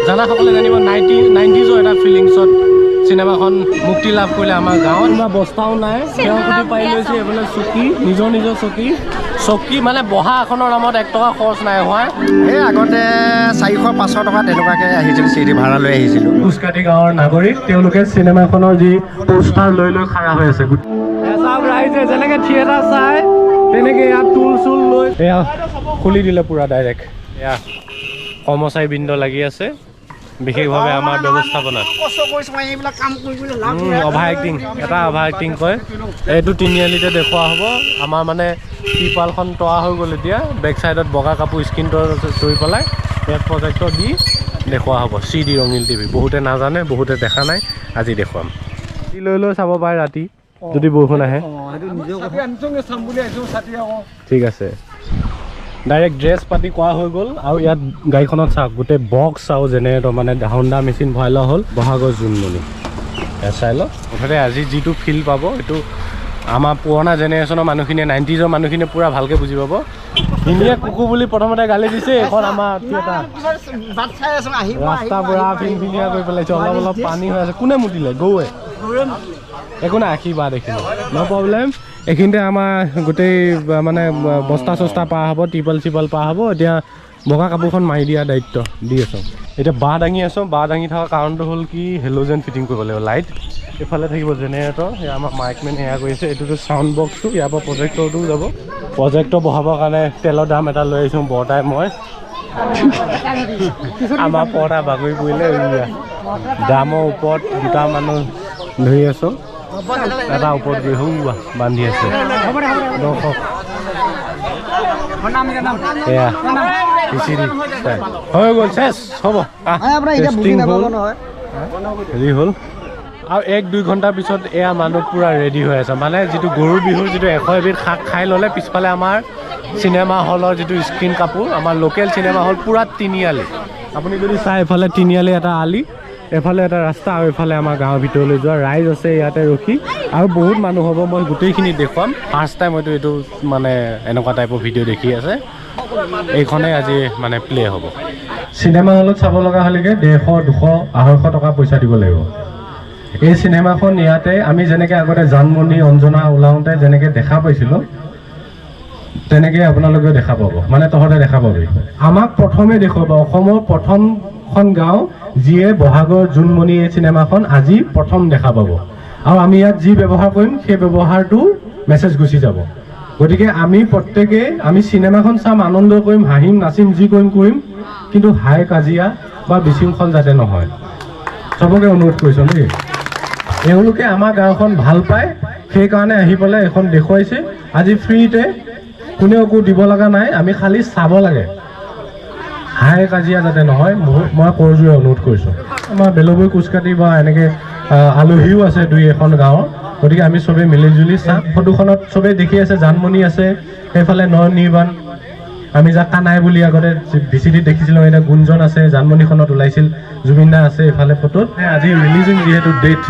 জানাসকলে জানিব, 90ৰ এটা ফিলিংছত চিনেমাখন মুক্তি লাভ কৰিলে আমাৰ গাঁৱত। কোনোবা বস্তাও নাই, তেওঁ খুটি পাৰি লৈছে। এইফালে চকী, নিজৰ নিজৰ চকী চকী, মানে বহা এখনৰ নামত 1 টকা খৰচ নাই হোৱা। এই আগতে 400 500 টকা তেনেকুৱাকৈ আহিছিল, চিৰি ভাড়া লৈ আহিছিলোঁ। কোচকাটি গাঁৱৰ নাগৰিক, তেওঁলোকে চিনেমাখনৰ যি পোষ্টাৰ লৈ লৈ খাৰা হৈ আছে। চাওক ৰাইজে, যেনেকে থিয়েটাৰ চাই তেনেকে ইয়াত টুল চুল লৈ এয়া খুলি দিলে পুৰা ডাইৰেক্ট। এয়া কৰ্মচাৰীবৃন্দ লাগি আছে বিশেষভাৱে আমাৰ ব্যৱস্থাপনাত। কষ্ট কৰিছোঁ মই এইবিলাক কাম কৰিবলৈ লাভ। অভাৰ এক্টিং এটা, অভাৰ এক্টিং কয়। এইটো তিনিআলিতে দেখুওৱা হ'ব। আমাৰ মানে ত্ৰিপালখন তৰা হৈ গ'ল। এতিয়া বেক চাইডত বগা কাপোৰ স্ক্ৰীনটো তৰি পেলাই ইয়াত প্ৰজেক্টৰ দি দেখুওৱা হ'ব। চি ডি ৰঙিল টিভি, বহুতে নাজানে, বহুতে দেখা নাই, আজি দেখুৱাম। লৈ লৈ চাব পাৰে ৰাতি যদি বৰষুণ আহে। ঠিক আছে, ডাইৰেক্ট ড্ৰেছ পাতি কোৱা হৈ গ'ল। আৰু ইয়াত গাড়ীখনত চাওক, গোটেই বক্স আৰু জেনেৰেটৰ, মানে হোণ্ডা মেচিন ভৰাই লোৱা হ'ল। বহাগৰ জোনমণি ইয়াত চাই লওক। মুঠতে আজি যিটো ফিল পাব, সেইটো আমাৰ পুৰণা জেনেৰেশ্যনৰ মানুহখিনিয়ে, 90ৰ মানুহখিনিয়ে পূৰা ভালকৈ বুজি পাব। ধুনীয়া কুকুৰ বুলি প্ৰথমতে গালি দিছে। এইখন আমাৰ থিয়েটাৰ। বাট চাই আছোঁ, আহিব। ৰাস্তা পুৰা ফিনফিনিয়া কৰি পেলাইছে। অলপ অলপ পানী হৈ আছে। কোনে মুতিলে? গৰুৱে। একো নাই, আশীৰ্বাদ এইখিনি, ন' প্ৰব্লেম। এইখিনিতে আমাৰ গোটেই মানে বস্তা চস্তা পাৰ হ'ব, ত্ৰিপাল চিপাল পাৰ হ'ব। এতিয়া বগা কাপোৰখন মাৰি দিয়া দায়িত্ব দি আছোঁ। এতিয়া বাঁহ দাঙি আছোঁ। বাঁহ দাঙি থকা কাৰণটো হ'ল কি, হেল'জেন ফিটিং কৰিব লাগিব লাইট। এইফালে থাকিব জেনেৰেটৰ। এয়া আমাৰ মাইকমেন এয়া কৰিছে। এইটোতো চাউণ্ড বক্সটো, ইয়াৰ পৰা প্ৰজেক্টৰটোও যাব। প্ৰজেক্টৰ বহাবৰ কাৰণে তেলৰ দাম এটা লৈ আহিছোঁ বৰতাই মই। আমাৰ পৰ্দা বাগৰি পৰিলে। এইয়া ড্ৰামৰ ওপৰত দুটা মানুহ ধৰি আছোঁ, এটা ওপৰত গৈ সৌৱা বান্ধি আছে। দৰ্শক, এয়া খিচিৰি হৈ গ'ল, চেচ হ'ব। টেষ্টিং হ'ল, হেৰি হ'ল আৰু 1-2 ঘণ্টাৰ পিছত এয়া মানুহ পূৰা ৰেডি হৈ আছে। মানে যিটো গৰু বিহুৰ যিটো 101বিধ শাক খাই ল'লে, পিছফালে আমাৰ চিনেমা হলৰ যিটো স্ক্ৰীণ কাপোৰ, আমাৰ লোকেল চিনেমা হল পূৰা তিনিআলি। আপুনি যদি চাই, এইফালে তিনিআলি এটা আলি, এফালে এটা ৰাস্তা আৰু এইফালে আমাৰ গাঁৱৰ ভিতৰলৈ যোৱা। ৰাইজ আছে ইয়াতে ৰখি আৰু বহুত মানুহ হ'ব। মই গোটেইখিনি দেখুৱাম। ফাৰ্ষ্ট টাইম হয়তো এইটো মানে এনেকুৱা টাইপৰ ভিডিঅ' দেখি আছে। এইখনেই আজি মানে প্লে' হ'ব। চিনেমা হলত চাব লগা হ'লেগে 150, 200, 250 টকা পইচা দিব লাগিব। এই চিনেমাখন ইয়াতে আমি যেনেকৈ আগতে জানমণি, অঞ্জনা ওলাওঁতে যেনেকৈ দেখা পাইছিলোঁ, তেনেকৈ আপোনালোকেও দেখা পাব, মানে তহঁতে দেখা পাবি। আমাক প্ৰথমে দেখুৱাব অসমৰ প্ৰথমখন গাঁও, যিয়ে বহাগৰ জোনমণি এই চিনেমাখন আজি প্ৰথম দেখা পাব। আৰু আমি ইয়াত যি ব্যৱহাৰ কৰিম, সেই ব্যৱহাৰটো মেছেজ গুচি যাব। গতিকে আমি প্ৰত্যেকেই আমি চিনেমাখন চাম, আনন্দ কৰিম, হাঁহিম, নাচিম, যি কৰিম কৰিম, কিন্তু হাই কাজিয়া বা বিশৃংখল যাতে নহয়, চবকে অনুৰোধ কৰিছোঁ দেই। এওঁলোকে আমাৰ গাঁওখন ভাল পায়, সেইকাৰণে আহি পেলাই এখন দেখুৱাইছে আজি ফ্ৰীতে। কোনেও একো দিব লগা নাই, আমি খালি চাব লাগে। হাই কাজিয়া যাতে নহয়, মই কৰজোৰে অনুৰোধ কৰিছোঁ। আমাৰ বেলবৈ, কোচকাটি বা এনেকৈ আলহীও আছে দুই এখন গাঁৱৰ। গতিকে আমি চবেই মিলি জুলি চাম। ফটোখনত চবেই দেখি আছে, জানমণি আছে, সেইফালে নয়ন নিৰ্বাণ, আমি যাক কানাই বুলি আগতে ভিচিডিত দেখিছিলোঁ, এতিয়া গুঞ্জন আছে, জানমণিখনত ওলাইছিল, জুবিন দা আছে এইফালে ফটোত। আজি ৰিলিজিং যিহেতু ডেট,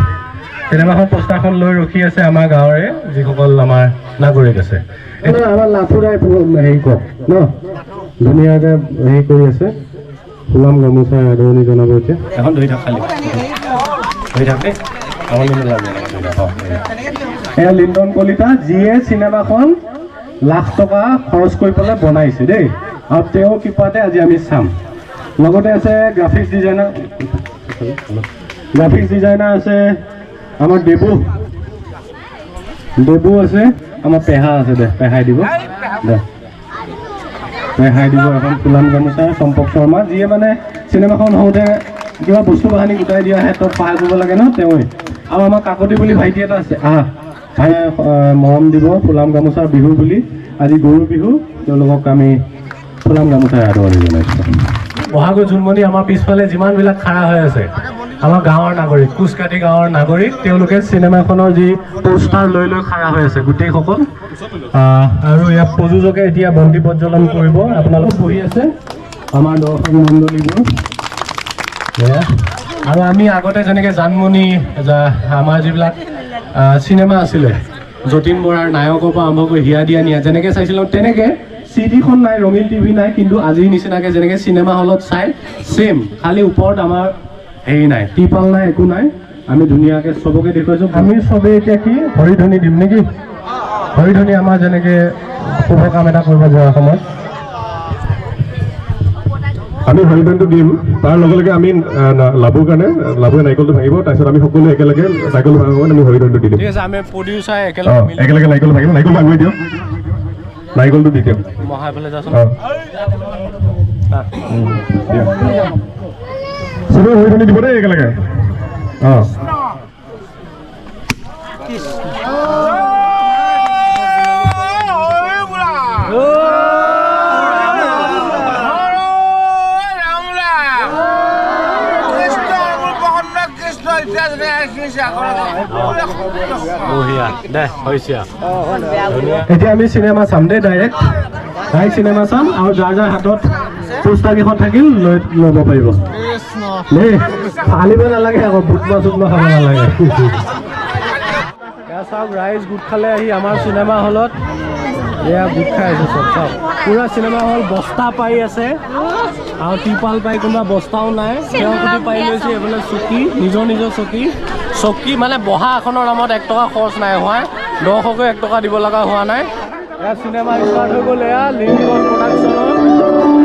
চিনেমাখন পোষ্টাৰখন লৈ ৰখি আছে আমাৰ গাঁৱৰে যিসকল আমাৰ নাগৰিক আছে। এতিয়া আমাৰ লাথুৰাই হেৰি কওক ন, ধুনীয়াকৈ হেৰি কৰি আছে। ফুলাম গামোচা আদৰণি জনাব এতিয়া। এখন ধৰি থাক, খালি ধৰি থাক দেই, আমনি নালাগে, এনেকৈ ধৰি থাক। অঁ, এয়া লিণ্টন কলিতা, যিয়ে চিনেমাখন লাখ টকা খৰচ কৰি পেলাই বনাইছে দেই, আৰু তেওঁৰ কৃপাতে আজি আমি চাম। লগতে আছে গ্ৰাফিক্স ডিজাইনাৰ, গ্ৰাফিক্স ডিজাইনাৰ আছে আমাৰ দেবু, দেবু আছে, আমাৰ পেহা আছে দে, পেহাই দিব দে, পেহাই দিব এখন ফুলাম গামোচা। চম্পক শৰ্মা, যিয়ে মানে চিনেমাখন হওঁতে কিবা বস্তু বাহানি গোটাই দিয়া ক্ষেত্ৰত সহায় কৰিব লাগে ন, তেওঁৱেই। আৰু আমাৰ কাকতি বুলি ভাইটি এটা আছে, আহা ভাই, মৰম দিব ফুলাম গামোচা। বিহু বুলি, আজি গৰু বিহু, তেওঁলোকক আমি ফুলাম গামোচাৰে আদৰণি জনাইছোঁ। বহাগৰ জোনমণি, আমাৰ পিছফালে যিমানবিলাক খাৰা হৈ আছে, আমাৰ গাঁৱৰ নাগৰিক, কোচকাটি গাঁৱৰ নাগৰিক, তেওঁলোকে চিনেমাখনৰ যি পোষ্টাৰ লৈ লৈ খাৰা হৈ আছে গোটেইসকল। আৰু ইয়াত প্ৰযোজকে এতিয়া বন্তি প্ৰজ্বলন কৰিব। আপোনালোক বহি আছে আমাৰ দৰ্শক মণ্ডলীবোৰ। এয়া। আৰু আমি আগতে যেনেকৈ জানমণি, আমাৰ যিবিলাক চিনেমা আছিলে, যতীন বৰাৰ নায়কৰ পৰা আৰম্ভ কৰি হিয়া দিয়া নিয়া যেনেকৈ চাইছিলোঁ, তেনেকৈ চি ডিখন নাই, ৰঙীন টিভি নাই, কিন্তু আজিৰ নিচিনাকৈ যেনেকৈ চিনেমা হলত চাই ছেইম, খালি ওপৰত আমাৰ হেৰি নাই, টিপাল নাই, একো নাই। আমি ধুনীয়াকৈ চবকে দেখুৱাইছোঁ। আমি চবেই এতিয়া কি হৰিধ্বনি দিম নেকি? হৰিধ্বনি আমাৰ যেনেকৈ শুভ কাম এটা কৰিব যোৱাৰ সময়ত আমি হৰিধ্বনিটো দিম, তাৰ লগে লগে আমি লাভুৰ কাৰণে লাভুৱে নাৰিকলটো ভাঙিব, তাৰপিছত আমি সকলোৱে একেলগে নাৰিকলটো ভাঙিব কাৰণে আমি হৰিধ্বনিটো দি দিম। ঠিক আছে, আমি প্ৰডিউচাৰ একেলগে মিলি একেলগে নাৰিকল ভাঙিব, নাৰিকল ভাঙিব দিয়ক, নাৰিকলটো দি দিয়ক। মহাই পেলাই যাচোন। দিয়া, চবেই হৰিধ্বনি দিব দেই একেলগে। অঁ, বঢ়িয়া দে, হৈছে। এতিয়া আমি চিনেমা চাম দেই, ডাইৰেক্ট ডাইৰেক্ট চিনেমা চাম। আৰু যাৰ যাৰ হাতত পোষ্টাৰ কেইখন থাকিল লৈ ল'ব পাৰিব দেই, ফালিব নালাগে আকৌ, বুটমা চুটমা খাব নালাগে। এয়া চাওক, ৰাইজ গোট খালে আহি আমাৰ চিনেমা হলত। এয়া গোট খাই আছে চব, চাওক পুৰা চিনেমা হল বস্তা পাৰি আছে আৰু টিপাল পাই কোনোবা বস্তাও নাই, তেওঁ কুটি পাৰি লৈছে। এইফালে চকী, নিজৰ নিজৰ চকী, চকী মানে বহা এখনৰ নামত 1 টকা খৰচ নাই হোৱা, দৰ্শকে 1 টকা দিব লগা হোৱা নাই। এয়া চিনেমা ষ্টাৰ্ট হৈ গ'ল, এয়া লিংকন প্ৰডাকশ্যনৰ।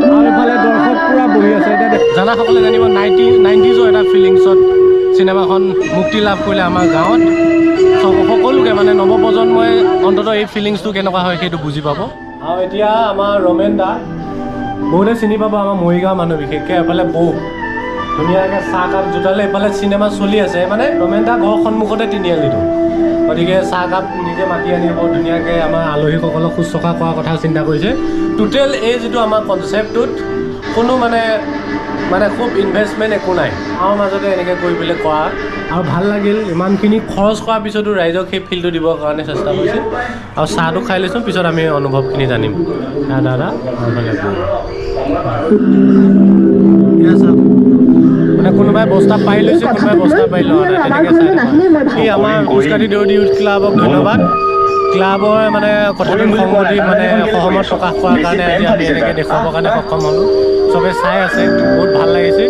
আৰু এইফালে দৰ্শক পুৰা বহি আছে। এতিয়া জানাসকলে জানিব 90s এটা ফিলিংছত চিনেমাখন মুক্তি লাভ কৰিলে আমাৰ গাঁৱত। সকলোকে মানে নৱপ্ৰজন্মই অন্ততঃ এই ফিলিংছটো কেনেকুৱা হয় সেইটো বুজি পাব। আৰু এতিয়া আমাৰ ৰমেন দা বহুতে চিনি পাব, আমাৰ মৰিগাঁও মানুহ বিশেষকৈ। এফালে বৌ ধুনীয়াকৈ চাহকাপ জোটালে, এইফালে চিনেমা চলি আছে, মানে ৰমেন দা ঘৰৰ সন্মুখতে তিনিআলিটো, গতিকে চাহকাপ নিজে মাতি আনি বৰ ধুনীয়াকৈ আমাৰ আলহীসকলক শুশ্ৰূষা কৰাৰ কথা চিন্তা কৰিছে। টোটেল এই যিটো আমাৰ কনচেপ্টটোত কোনো মানে মানে খুব ইনভেষ্টমেণ্ট একো নাই, আমাৰ মাজতে এনেকৈ কৰি পেলাই কৰা আৰু ভাল লাগিল। ইমানখিনি খৰচ কৰাৰ পিছতো ৰাইজক সেই ফিলটো দিবৰ কাৰণে চেষ্টা কৰিছে। আৰু চাহটো খাই লৈছোঁ, পিছত আমি অনুভৱখিনি জানিম। দাদা মানে কোনোবাই বস্তা পাৰি লৈছে, কোনোবাই বস্তা পাৰি লোৱা নাই, তেনেকৈ চাই। এই আমাৰ খোজকাঢ়ি দৌৰি ইউথ ক্লাবক ধন্যবাদ। ক্লাবৰ মানে কথাটো সংগতি মানে সহমত প্ৰকাশ কৰাৰ কাৰণে আজি আমি এনেকৈ দেখুৱাবৰ কাৰণে সক্ষম হ'লোঁ। চবে চাই আছে, বহুত ভাল লাগিছে।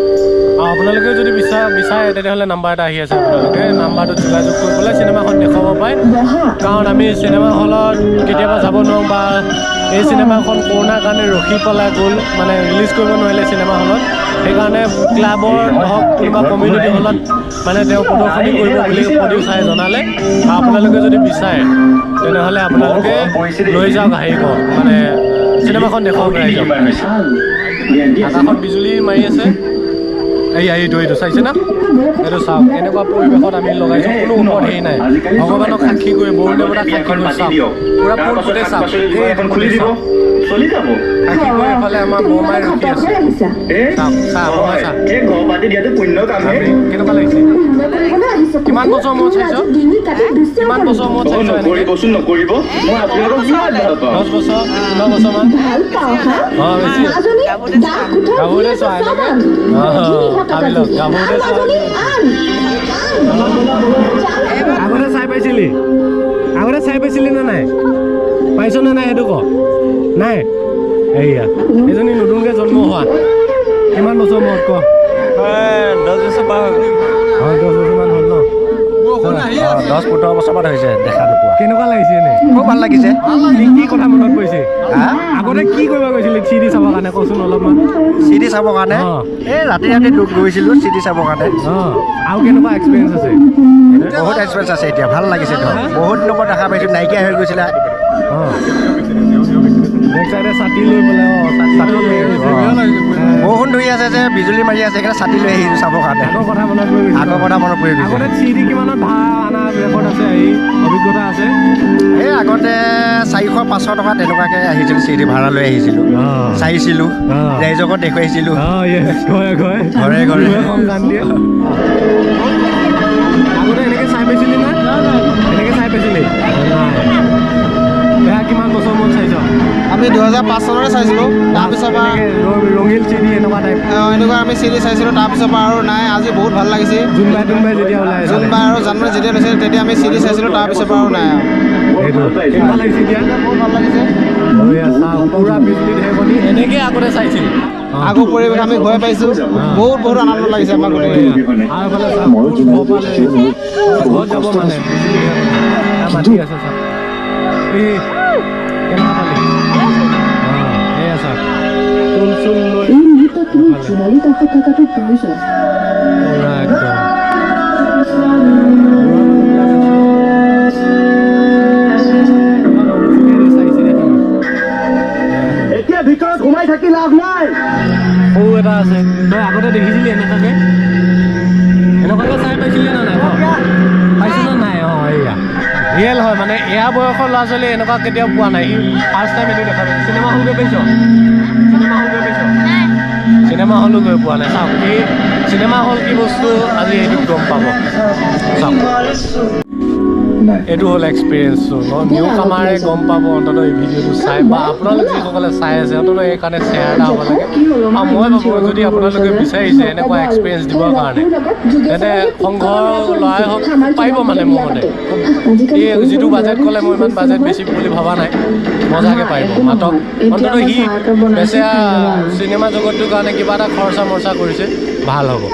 আৰু আপোনালোকেও যদি বিচাৰে তেনেহ'লে নাম্বাৰ এটা আহি আছে, আপোনালোকে নাম্বাৰটোত যোগাযোগ কৰি পেলাই চিনেমাখন দেখুৱাব পাৰে। কাৰণ আমি চিনেমা হলত কেতিয়াবা যাব নোৱাৰোঁ, বা এই চিনেমাখন কৰোণাৰ কাৰণে ৰখি পেলাই গ'ল, মানে ৰিলিজ কৰিব নোৱাৰিলে চিনেমা হলত, সেইকাৰণে ক্লাবৰ হওক কোনোবা কমিউনিটি হলত মানে তেওঁ প্ৰদৰ্শনী কৰিব বুলি প্ৰডিউচাৰে জনালে। আৰু আপোনালোকে যদি বিচাৰে তেনেহ'লে আপোনালোকে লৈ যাওক, হেৰি কৰক, মানে চিনেমাখন দেখুৱাওক ৰাইজক। আকাশত বিজুলী মাৰি আছে। এই এইটো এইটো চাইছে না, এইটো চাওক কেনেকুৱা পৰিৱেশত আমি লগাইছোঁ, কোনো ওপৰত হেৰি নাই। ভগৱানক সাক্ষী কৰি, বৰুণ দেৱতাক সাক্ষী কৰি চাওক, পুৰা পোনপটে চাওক, সাক্ষী কৰি এইফালে আমাৰ বৰমাই ৰখি আছে। চাওক, চাহ বৰমাই চাহ কেনেকুৱা লাগিছে? কিমান বছৰ মূৰত চাইছ? কিমান বছৰ মূৰত চাইছ? 10 বছৰ, 9 বছৰমান। অঁ, বেছি গাভৰুতে চোৱা এনেকৈ। ভাবি লওক, গাভৰুতে চোৱা। আগতে চাই পাইছিলি? আগতে চাই পাইছিলি নে নাই? পাইছ নে নাই সেইটো ক? নাই। এইয়া এজনী নতুনকৈ জন্ম হোৱা, কিমান বছৰ মূৰত ক? 10 বছৰ পাৰ হৈ গ'ল। অঁ, 10 বছৰমান হ'ল ন? 10-15 বছৰমান হৈছে দেখা নোপোৱা। কেনেকুৱা লাগিছে এনে? খুব ভাল লাগিছে। কি কথা মনত পৰিছে? আগতে কি কৰিব গৈছিলি চি ডি চাবৰ কাৰণে, কচোন অলপমান? চি ডি চাবৰ কাৰণে এই ৰাতি ৰাতি গৈছিলোঁ চি ডি চাবৰ কাৰণে। অঁ, আৰু কেনেকুৱা এক্সপিৰিয়েঞ্চ আছে? বহুত এক্সপিৰিয়েঞ্চ আছে, এতিয়া ভাল লাগিছে। ধৰক বহুত দিনৰ পৰা দেখা পাইছোঁ, নাইকিয়া হৈ গৈছিলে। অঁ, বেক চাইডে ছাতি লৈ পেলাই। অঁ, ছাতি লৈ আহিছে। বৰষুণ ধৰি আছে যে, বিজুলী মাৰি আছে, সেইকাৰণে ছাতি লৈ আহিছোঁ চাবৰ কাৰণে। আগৰ কথা মনত পৰি গৈছে। আগৰ কথা মনত পৰি গৈছে। আগতে চি ডি কিমানত ভাড়া অনা ৰেকৰ্ড আছে, এই অভিজ্ঞতা আছে? এই আগতে 400-500 টকা তেনেকুৱাকৈ আহিছিলোঁ, চি ডি ভাড়া লৈ আহিছিলোঁ, চাইছিলোঁ, ৰাইজকো দেখুৱাইছিলোঁ। ঘৰে ঘৰে ঘৰে ঘৰে গান দিয়ে। আগতে এনেকৈ চাই পাইছিলি না? এনেকৈ চাই পাইছিলি নাই? এয়া কিমান বছৰ মূৰত চাইছ? আমি 2005 চনতে চাইছিলোঁ, তাৰপিছৰ পৰা ৰঙীল চি ডি এনেকুৱা টাইপ। এনেকুৱা আমি চি ডি চাইছিলোঁ, তাৰপিছৰ পৰা আৰু নাই। আজি বহুত ভাল লাগিছে। জোনবাই জোনবাই যেতিয়া ওলাই, জোনবাই আৰু জানমণি যেতিয়া লৈছে তেতিয়া আমি চি ডি চাইছিলোঁ, তাৰপিছৰ পৰা আৰু নাই। আৰু কেনেকুৱা লাগিছে এতিয়া? বহুত ভাল লাগিছে। পুৰা বিজুলী ঢেৰেকনি এনেকৈ আগতে চাইছিল। আগৰ পৰিৱেশ আমি ঘূৰাই পাইছোঁ, বহুত বহুত আনন্দ লাগিছে আমাৰ গোটেই। ঘৰত যাব মানে মাতি আছে চাওক। এই কেনেকুৱা পালি? এয়া চাওক, তুল চুল লৈ এই মুহূৰ্তত তুমি জোনালীৰ কাষত থকাটো প্ৰয়োজন। পুৰা একদম। এতিয়া ভিতৰত সোমাই থাকি লাভ নাই। সৰু এটা আছে, তই আগতে দেখিছিলি এনেকুৱাকে? এনেকুৱাকে চাই পাইছিলি নে নাই? পাইছো নে নাই? অঁ, এয়া ৰিয়েল হয় মানে। এয়া বয়সৰ ল'ৰা ছোৱালী এনেকুৱা কেতিয়াও পোৱা নাই। সি ফাৰ্ষ্ট টাইম এইটো দেখা পাইছে। চিনেমা হল গৈ পাইছ? চিনেমা হল গৈ পাইছ? চিনেমা হলো গৈ পোৱা নাই। চাওক, এই চিনেমা হল কি বস্তু আজি এইটোত গম পাব। চাওক, এইটো হ'ল এক্সপিৰিয়েঞ্চটো। নিউ কামাৰে গম পাব অন্ততঃ এই ভিডিঅ'টো চাই, বা আপোনালোক যিসকলে চাই আছে অন্ততঃ এইকাৰণে শ্বেয়াৰ এটা হ'ব লাগে। আৰু মই ভাবোঁ যদি আপোনালোকে বিচাৰিছে এনেকুৱা এক্সপিৰিয়েঞ্চ দিবৰ কাৰণে, তেন্তে সংঘৰ ল'ৰাই হওক পাৰিব মানে। মোৰ মতে এই যিটো বাজেট ক'লে মই ইমান বাজেট বেছি বুলি ভবা নাই, মজাকৈ পাৰিব। মাতক অন্ততঃ সি বেচেৰা চিনেমা জগতটোৰ কাৰণে কিবা এটা খৰচা মৰচা কৰিছে, ভাল হ'ব।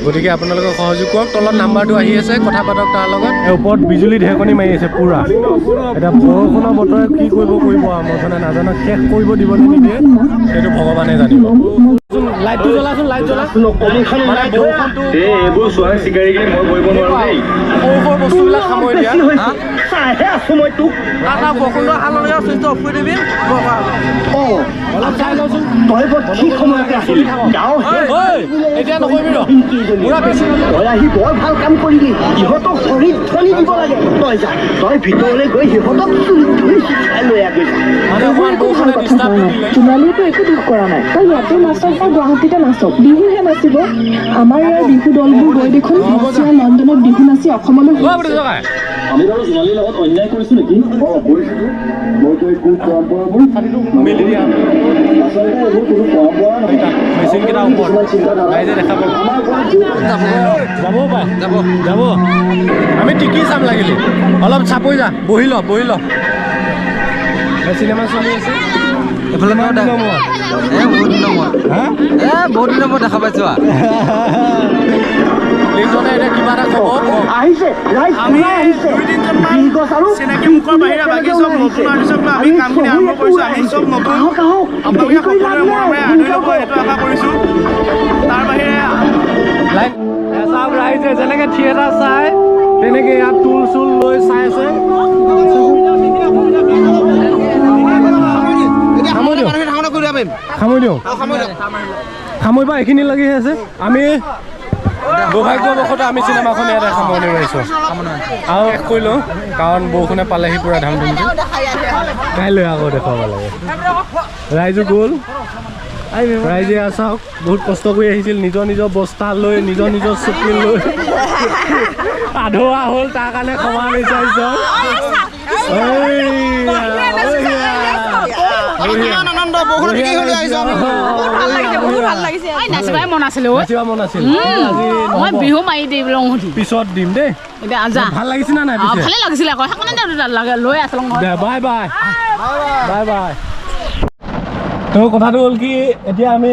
গতিকে আপোনালোকে সহযোগ কৰক। তলত নাম্বাৰটো আহি আছে, কথা পাতক তাৰ লগত। ওপৰত বিজুলী ঢেৰেকনি মাৰি আছে পুৰা। এতিয়া বৰষুণৰ বতৰে কি কৰিব কৰিব আৰু মুঠতে নাজানো, শেষ কৰিব দিব নে নিদিয়ে সেইটো ভগৱানে জানিব। লাইটটো জ্বলাচোন, লাইট জ্বলা। মানে বৰষুণটো এইবোৰ চোৱা চিকাৰীগিৰি মই কৰিব নোৱাৰো দেই। সৰু সৰু বস্তুবিলাক সামৰি দিয়া। অলপ চাই লওঁচোন। এতিয়া নকৰিবি ৰ, পুৰা বেছি। তই আহি বৰ ভাল কাম কৰিলি। ইহঁতক শৰীৰ ধনি দিব লাগে। তই যা, তই ভিতৰলৈ গৈ সিহঁতক চুলি ধৰি চুচুৱাই লৈ আহ। মানে অকণমান বৰষুণে ডিষ্টাৰ্ব দিলে। জোনালীয়েতো একো দুখ কৰা নাই। তই ইয়াতে নাচক বা গুৱাহাটীতে নাচক, বিহুহে নাচিব। আমাৰ ইয়াৰ বিহু দলবোৰ গৈ দেখোন ৰাছিয়া, লণ্ডনত বিহু নাচি অসমলৈ অ, ঘূৰিছে। বুঢ়ী জগাই। আমি বাৰু জোনালীৰ লগত অন্যায় কৰিছো নেকি? অ, কৰিছিলো। মইতো এই কু পৰম্পৰাবোৰ মেলি দিয়া। আচলতে এইবোৰ কোনো পৰম্পৰা নহয়। মেচিনকেইটা ওপৰত ৰাইজে দেখা পাব। যাবও পাৰে, যাব যাব। আমি টিকি চাম লাগিলে। অলপ চাপৰি যা, বহি ল, বহি ল। চিনেমা চলি আছে। এইফালে কিমান দিনৰ মূৰত? এ বহুত দিনৰ মূৰত। হা? এ বহুত দিনৰ মূৰত দেখা পাইছো আৰু। লিংকনে এতিয়া কিবা এটা ক'ব, কওক। আহিছে ৰাইজ, আমি ওলাই আহিছে। দুই তিনিজনমান গছ আৰু চিনাকি মুখৰ বাহিৰে বাকী চব নতুন আৰ্টিষ্টক লৈ আমি কামখিনি আৰম্ভ কৰিছোঁ। আমি চব নতুন, আহক আহক, আপোনালোকে দেৰি কৰি লাভ সকলোৰে নাই। মৰমেৰে আদৰি ল'ব সেইটো আশা কৰিছোঁ। তাৰ বাহিৰে লাইন চাওক, ৰাইজে যেনেকে থিয়েটাৰ চাই তেনেকে ইয়াত টুল চুল লৈ চাই আছে। সামৰি দিওঁ, সামৰি দিওঁ, সামৰিবা। এইখিনি লাগি আছে। আমি দুৰ্ভাগ্যবশতঃ আমি চিনেমাখন ইয়াতে সামৰণি মাৰিছোঁ আৰু শেষ কৰি লওঁ, কাৰণ বৰষুণে পালেহি পূৰা ধাম ধুমকৈ। কাইলৈ আকৌ দেখুৱাব লাগে। ৰাইজো গ'ল। ৰাইজে চাওক বহুত কষ্ট কৰি আহিছিল, নিজৰ নিজৰ বস্তা লৈ, নিজৰ নিজৰ চকী লৈ। আধৰুৱা হ'ল, তাৰ কাৰণে ক্ষমা বিচাৰিছোঁ। কিমান আনন্দ, বৰষুণত তিতি হ'লেও আহিছোঁ আমি। নাচিবাই মন আছিলে ঐ। নাচিব মন আছিল আজি, মই নহ'ব। বিহু মাৰি দি লওঁ পিছত দিম দেই। এতিয়া যা। ভাল লাগিছে নে নাই পিছে? ভালে লাগিছিলে আকৌ, সেইকাৰণে লাগে লৈ আছিলো নহয়। দে, বাই বাই, বাই বাই। তো কথাটো হ'ল কি, এতিয়া আমি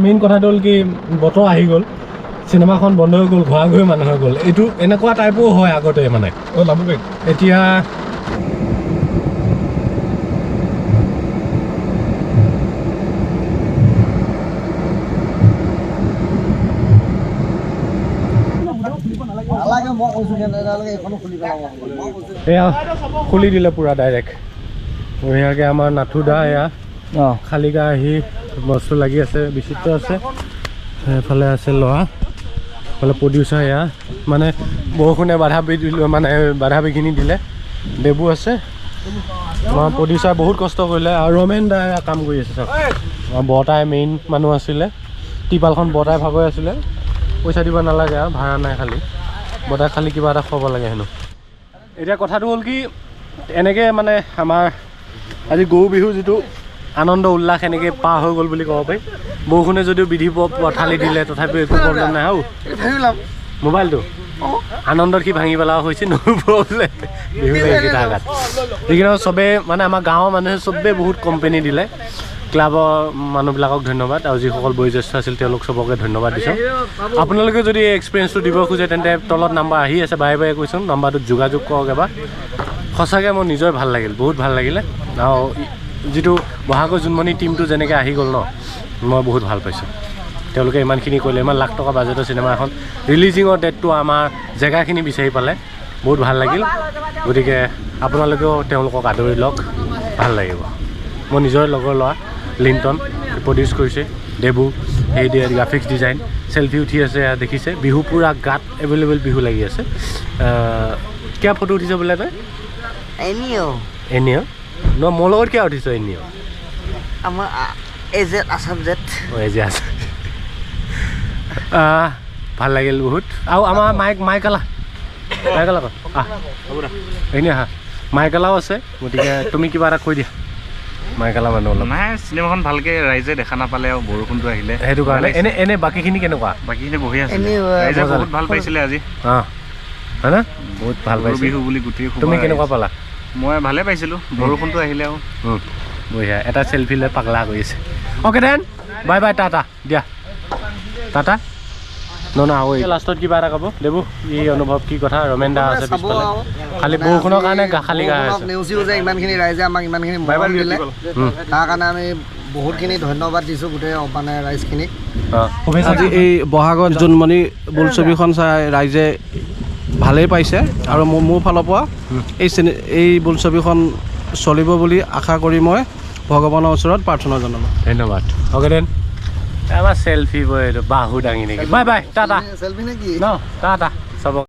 মেইন কথাটো হ'ল কি, বতৰ আহি গ'ল, চিনেমাখন বন্ধ হৈ গ'ল, ঘৰা ঘৰি মানুহ হৈ গ'ল। এইটো এনেকুৱা টাইপো হয় আগতে মানে। অ, লাভু বেগ। এতিয়া নালাগে, মই কৈছোঁ নালাগে, এইখনো খুলি পেলাব। এয়া খুলি দিলে পূৰা ডাইৰেক্ট বঢ়িয়াকৈ। আমাৰ নাথু দা এয়া খালীগা আহি বস্তু লাগি আছে, বিচিত্ৰ আছে, এইফালে আছে ল'ৰা, এইফালে প্ৰডিউচাৰ। এয়া মানে বৰষুণে বাধা মানে বাধা বিঘিনি দিলে। দেবু আছে, আমাৰ প্ৰডিউচাৰ, বহুত কষ্ট কৰিলে। আৰু ৰমেন দা এয়া কাম কৰি আছে চাওক। আমাৰ বৰতাই মেইন মানুহ আছিলে, টিপালখন বৰতাই ভাগৰি আছিলে। পইচা দিব নালাগে আৰু ভাড়া নাই, খালি বৰতাই খালি কিবা এটা খুৱাব লাগে হেনো। এতিয়া কথাটো হ'ল কি, এনেকৈ মানে আমাৰ আজি গৰু বিহু যিটো আনন্দ উল্লাস এনেকৈ পাৰ হৈ গ'ল বুলি ক'ব পাৰি। বৰষুণে যদিও বিধি পথালি দিলে, তথাপিও একো প্ৰব্লেম নাই। আৰু মোবাইলটো আনন্দত সি ভাঙি পেলোৱা হৈছে, নো প্ৰব্লেম। বিহু লাগিছে তাৰ গাত। যিকি নহওক, চবেই মানে আমাৰ গাঁৱৰ মানুহে চবেই বহুত কোম্পেনী দিলে। ক্লাবৰ মানুহবিলাকক ধন্যবাদ, আৰু যিসকল বয়োজ্যেষ্ঠ আছিল তেওঁলোক চবকে ধন্যবাদ দিছোঁ। আপোনালোকে যদি এই এক্সপিৰিয়েঞ্চটো দিব খোজে, তেন্তে তলত নাম্বাৰ আহি আছে, বাৰে বাৰে কৈছোঁ, নাম্বাৰটোত যোগাযোগ কৰক এবাৰ। সঁচাকৈ মোৰ নিজৰে ভাল লাগিল, বহুত ভাল লাগিলে। আৰু যিটো বহাগৰ জোনমণি টীমটো যেনেকৈ আহি গ'ল ন, মই বহুত ভাল পাইছোঁ। তেওঁলোকে ইমানখিনি কৰিলে, ইমান লাখ টকা বাজেটৰ চিনেমা এখন ৰিলিজিঙৰ ডেটটো আমাৰ জেগাখিনি বিচাৰি পালে, বহুত ভাল লাগিল। গতিকে আপোনালোকেও তেওঁলোকক আদৰি লওক, ভাল লাগিব। মোৰ নিজৰ লগৰ ল'ৰা লিণ্টন প্ৰডিউচ কৰিছে, দেবু সেই দিয়ে গ্ৰাফিক্স ডিজাইন, চেলফি উঠি আছে, এয়া দেখিছে। বিহু পূৰা গাত এভেইলেবল বিহু লাগি আছে। কিয় ফটো উঠিছ বোলে তই? এনেও। এনেও ন, মোৰ লগত কিয় উঠিছ এনেও? আমাৰ এজেড আছাম জেড। অঁ, এজে আছে। ভাল লাগিল বহুত। আৰু আমাৰ মাইক মাইকালা, মাইকালা ক, আহ এনেই আহা, মাইকালাও আছে। গতিকে তুমি কিবা এটা কৈ দিয়া মাইকালা মানুহ অলপ। নাই, চিনেমাখন ভালকে ৰাইজে দেখা নাপালে আৰু বৰষুণটো আহিলে সেইটো কাৰণে। এনে এনে বাকীখিনি কেনেকুৱা? বাকীখিনি বঢ়িয়া আছিলে, ৰাইজে বহুত ভাল পাইছিলে আজি। অঁ, হয় না, বহুত ভাল পাইছে বিহু বুলি গোটেই। তুমি কেনেকুৱা পালা? মই ভালে পাইছিলোঁ, বৰষুণটো আহিলে আৰু। বঢ়িয়া, এটা চেলফি লৈ পাগলা কৰি আছে। Okay then, bye bye, tata দিয়া, টাটা। ন ন, আৰু লাষ্টত কিবা এটা ক'ব দেবু, কি অনুভৱ, কি কথা? ৰমেন দা আছে পিছফালে, খালি বৰষুণৰ কাৰণে খালী গা আছে। নেওচিও যে ইমানখিনি ৰাইজে আমাক ইমানখিনি মৰম দিলে, তাৰ কাৰণে আমি বহুতখিনি ধন্যবাদ দিছোঁ গোটেই মানে ৰাইজখিনিক। আজি এই বহাগত জোনমণি বোলছবিখন চাই ৰাইজে ভালেই পাইছে, আৰু মোৰ ফালৰ পৰা এই বোলছবিখন চলিব বুলি আশা কৰি মই ভগৱানৰ ওচৰত প্ৰাৰ্থনা জনালোঁ। ধন্যবাদ। অ'কে then, আমাৰ চেলফি বয় এইটো বাহু দাঙি নেকি? Bye bye, Tata. চেলফি নেকি? ন, টাটা।